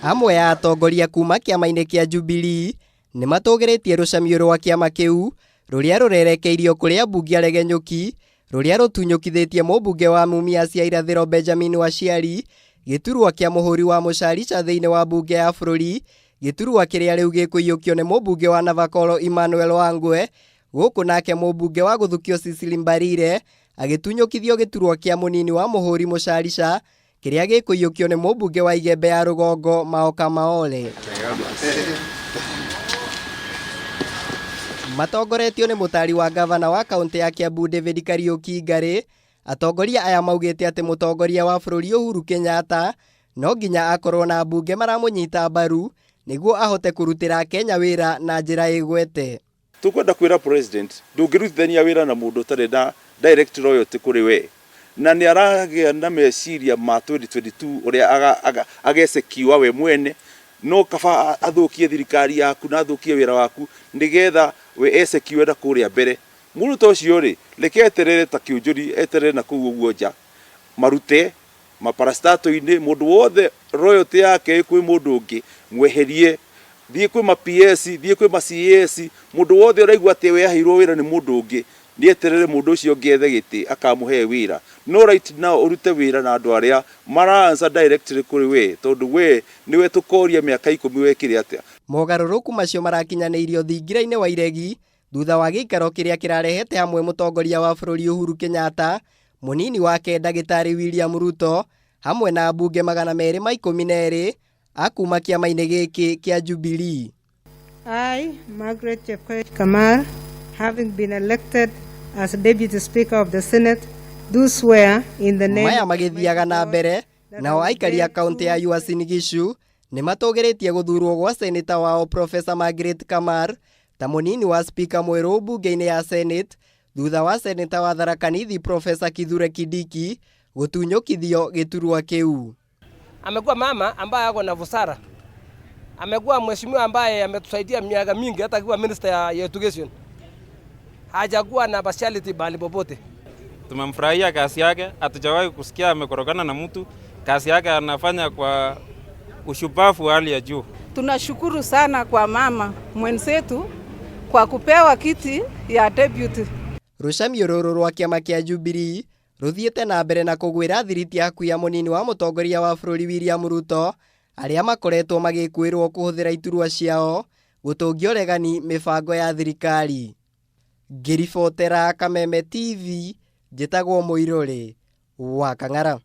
Amwe a atongoria kuma kĩama-inĩ kĩa Jubilee nĩ matũgĩrĩtie rũcamiũ rwa kĩama kĩu rũrĩa rũrerekeirio kũrĩ ambunge aregenyũki rũrĩa rũtunyũkithĩtie mũmbunge wa Mumias ya Irathĩro Benjamin Washiali gĩturwa kĩa mũhũri wa mũcarica thĩinĩ wa mbunge ya bũrũri, gĩturwa kĩrĩa rĩu gĩkũiyũkio nĩ mũmbunge wa Navakolo Emmanuel Wangwe, gũkũ nake mũmbunge wa gũthukio Cecily Mbarire agĩtunyũkithio gĩturwa kĩa mũnini wa mũhũri mũcarica kĩrĩa gĩkũiyũkio nĩ mũmbunge wa Igembe ya Rũgongo Maoka Maole. Matongoretio nĩ mũtari wa gavana wa kaũntĩ ya Kiambu David Kariuki Ngarĩ, atongoria aya maugĩte atĩ mũtongoria wa bũrũri Uhuru Kenyatta no nginya akorwo na ambunge maramũnyita mbaru nĩguo ahote kũrutĩra Akenya wĩra na njĩra ĩgwete. Tũkwenda kwĩra president ndũngĩrutithania wĩra na mũndũ ũtarĩ na direct loyalty kũrĩ we, na nĩ aragĩa na meciria ma 2022 ũrĩa agesekiwa we mwene, no kaba athũkie thirikari yaku na athũkie wĩra waku nĩgetha we esekiwe na kũrĩa mbere. Mũndũ ta ũcio rĩ, reke eterere ta kĩũnjũri, eterere na kũu ũguo nja, marute maparastato-inĩ, mũndũ wothe royalty yake ĩ kwĩ mũndũ ũngĩ, mweherie, thiĩ kwĩ ma PS, thiĩ kwĩ ma CAS, mũndũ wothe ũraigua atĩ we aheirwo wĩra nĩ mũndũ ũngĩ, nĩ eterere mũndũ ũcio ũngĩ ethe gĩtĩ akamũhe wĩra. No right now ũrute wĩra na andũ arĩa mara answer directly kũrĩ we, tondũ we nĩwe tũkoria mĩaka 10 wekire atĩa. Mogarũrũku macio marakinyanĩirio thingira-inĩ wa iregi thutha wa gĩikaro kĩrĩa kĩrarehete hamwe mũtongoria wa bũrũri Uhuru Kenyatta, mũnini wake ndagĩtarĩ William Ruto hamwe na ambunge 212 a kuma kĩama-inĩ gĩkĩ kĩa Jubilee. I, Margaret Chepkoech Kamar, having been elected as Deputy Speaker of the Senate, do swear in the name Maya magĩthiaga na mbere, nao aikari a kaunti ya Uasin Gishu nĩ matũgĩrĩtie gũthurwo gwa seneta wao Professor Margaret Kamar ta mũnini wa spika mwerũ mbunge-inĩ ya Senate thutha wa seneta wa Tharaka Nithi Professor Kithure Kindiki gũtunyũkithio gĩturwa kĩu. Amekuwa mama ambaye ako na busara, amekuwa mheshimiwa ambaye ametusaidia miaka mingi, hata akiwa minister ya education hajakuwa na partiality bali popote. Tumemfurahia kazi yake, hatujawahi kusikia amekorogana na mtu. Kazi yake anafanya kwa ushupavu wa hali ya juu. Tunashukuru sana kwa mama mwenzetu kwa kupewa kiti ya deputy. Rũcamiũ rũrũ rwa kĩama kĩa Jubilee rũthiĩte na mbere na kũgwĩra thiriti hakuhĩ ya mũnini wa mũtongoria wa bũrũri William Ruto arĩa makoretwo magĩkwĩrwo kũhũthĩra iturwa ciao gũtũngia ũregani mĩbango ya thirikari. Ngĩribotera Kameme TV, njĩtagwo Mũirũrĩ wa Kang'ara.